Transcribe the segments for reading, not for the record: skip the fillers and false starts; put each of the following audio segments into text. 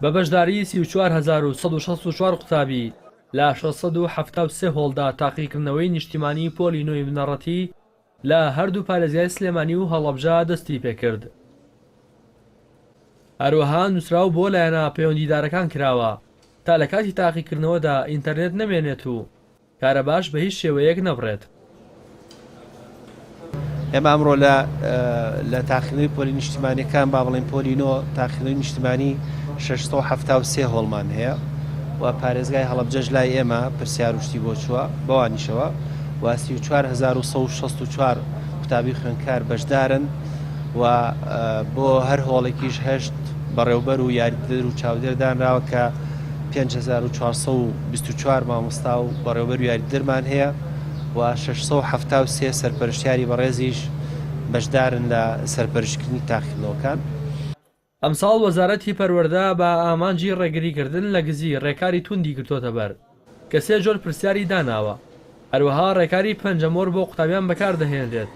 بە بەشداریی 34164 قوتابی لە 673 هۆڵدا تاقیکردنەوەی نیشتیمانی پۆلی نۆی بنەڕەتی لە هەردوو پارێزگای سلێمانی و هەڵەبجە دەستیپێکرد. هەروەها نووسراو بۆ لایەنە پەیوەندیدارەکان کراوە تا لە کاتی تاقیکردنەوەدا ئینتەرنێت نەمێنێت و کارەباش بە هیچ شێوەیەک نەبڕێت. ئێمە ئەمڕۆ لە لە تاقیکردنەوەی پۆلی نیشتیمانیەکان با بڵێین پۆلی نۆ تاقیکردنەوەی نیشتیمانی 673 هۆڵمان هەیە و پارێزگای هەڵەبجەش لای ئێمە پرسیار و شتی بۆ چووە بەوانیشەوە و 34164 قوتابی خوێندکار بەشدارن و بۆ هەر هۆڵێکیش هەشت بەڕێوبەر و یاریدەدەر و چاودێر دانراوە کە 5424 مامۆستا و بەڕێوبەر و یاریدەدەرمان هەیە و 673 سەرپەرشتیاری بەڕێزیش بەشدارن لە سەرپەرشتکردنی تاقیکردنەوەکان. ئەمساڵ وەزارەتی پەروەردە بە ئامانجی ڕێگریکردن لە گزی ڕێکاری توندی گرتۆتەبەر کە سێ جۆر پرسیاری داناوە، هەروەها ڕێکاری پەنجەمۆر بۆ قوتابیان بەکاردەهێنرێت،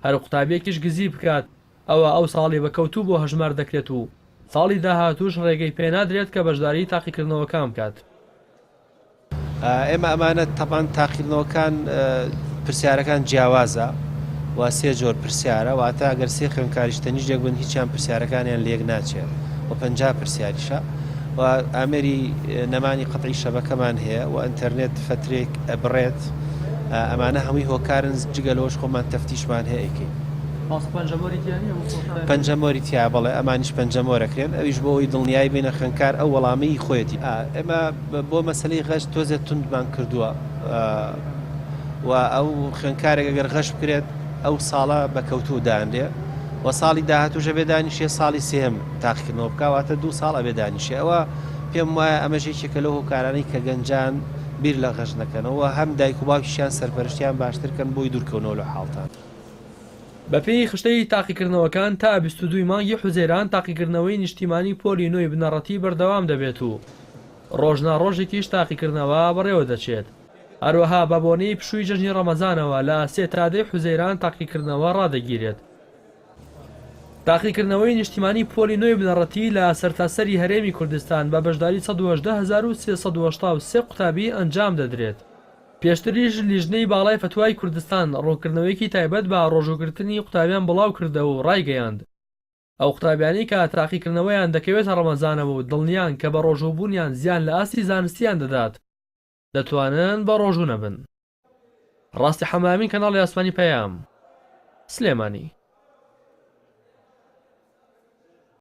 هەر قوتابیەکیش گزی بکات ئەوا ئەو ساڵی بە کەوتوو بۆ هەژمار دەکرێت و ساڵی داهاتووش ڕێگەی پێنادرێت کە بەشداری تاقیکردنەوەکان بکات. ئێمە ئەمانە تەبعەن تاقیکردنەوەکان پرسیارەکان جیاوازە و سێ جۆر پرسیارە واتە ئەگەر سێ خوێندکاریش تەنیشتێک بن هیچیان پرسیارەکانیان لێک ناچێت و 50 پرسیاریشە و ئامێری نەمانی قەتعی شەبەکەمان هەیە و ئینتەرنێت فەترێک ئەبڕێت ئەمانە هەمووی هۆکارن جگە لەوەش خۆمان تەفتیشمان هەیە ئەیکەین. پەنجەمۆری تیا بەڵێ ئەمانیش پەنجەمۆرەکرێن ئەویش بۆ ئەوەی دڵنیای بینە خوێندکار ئەو وەڵامەی خۆیەتی ئێمە بۆ مەسەلەی غەش تۆزێ توندمان کردووە و ئەو خوێندکارێک ئەگەر غەش بکرێت ئەو ساڵە بە کەوتوو دانرێ و ساڵی داهاتووش ئەبێ دانیشێ ساڵی سێهەم تاقیکردنەوە بکا واتە دوو ساڵ ئەبێ دانیشێ ئەوە پێم وایە ئەمەش یەکێکە لەو هۆکارانەی کە گەنجان بیر لە غەش نەکەنەوە هەم دایک و باوکیشیان سەرپەرشتیان باشتر کەن بۆی دوورکەونەوە لەو حاڵتانە. بەپێی خشتەی تاقیکردنەوەکان تا 22 ی مانگی حوزەیران تاقیکردنەوەی نیشتیمانی پۆلی نۆی بنەڕەتی بەردەوام دەبێت و ڕۆژ نا ڕۆژێکیش تاقیکردنەوە بەڕێوەدەچێت. هەروەها بە بۆنەی پشووی جەژنی ڕەمەزانەوە لە سێ تا دەی حوزەیران تاقیکردنەوە ڕادەگیرێت. تاقیکردنەوەی نیشتیمانی پۆلی نۆی بنەڕەتی لە سەرتاسەری هەرێمی کوردستان بە بەشداری 118383 قوتابی ئەنجام دەدرێت. پێشتریش لیژنەی باڵای فەتوای کوردستان ڕوونکردنەوەیەکی تایبەت بە ڕۆژووگرتنی قوتابیان بڵاوکردەوە و ڕایگەیاند، ئەو قوتابیانەی کە تاقیکردنەوەیان دەکەوێتە ڕەمەزانەوە و دڵنیان کە بەڕۆژووبوونیان زیان لە ئاستی زانستیان دەدات، دەتوانن بەڕۆژوو نەبن. ڕاستی حەمامین کەناڵی ئاسمانی پەیام، سلێمانی.